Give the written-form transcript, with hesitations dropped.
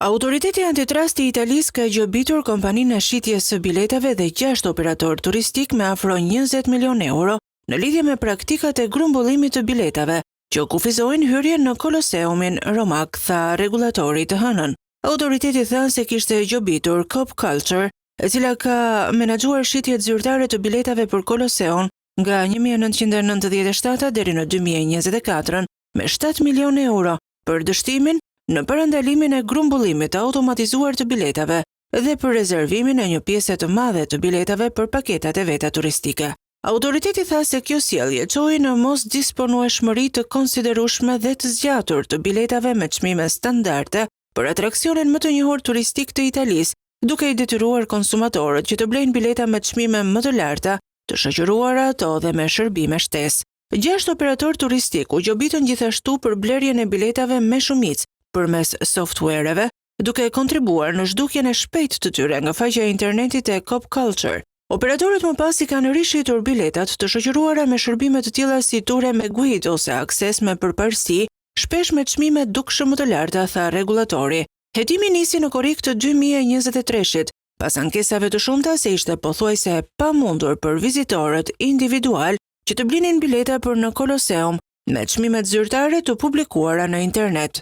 Autoriteti Antitrust i Italisë ka gjobitur kompaninë e shitjes së biletave dhe 6 operatorë turistikë me afro 20 milionë euro në lidhje me praktikat e grumbullimit të biletave që kufizojnë hyrjen në Koloseumin Romak, tha rregullatori të hënën. Autoriteti tha se kishte gjobitur Coop Culture, e cila ka menaxhuar shitjet zyrtare të biletave për Koloseun nga 1997 deri në 2024 me 7 milionë euro për dështimin në parandalimin e grumbullimit të automatizuar të biletave dhe për rezervimin e një pjese të madhe të biletave për paketat e veta turistike. Autoriteti tha se kjo sjellje çoi në mosdisponueshmëri të konsiderueshme dhe të zgjatur të biletave me çmime standarde për atraksionin më të njohur turistik të Italisë, duke i detyruar konsumatorët që të blejnë bileta me çmime më të larta, të shoqëruara ato dhe me shërbime shtesë. Gjashtë operatorë turistikë u gjobitën gjithashtu për blerjen e biletave me shumicë përmes software-eve, duke kontribuar në zhdukjen e shpejtë të tyre nga faqja e internetit e Coop Culture. Operatorët më pas i kanë rishitur biletat të shoqëruara me shërbime të tilla si ture me guidë ose akses me përparësi, shpesh me çmime dukshëm më të larta, tha rregullatori. Hetimi nisi në korrik të 2023-shit, pas ankesave të shumta se ishte pothuajse e pamundur për vizitorët individualë që të blinin bileta për në Koloseum me çmimet zyrtare të publikuara në internet.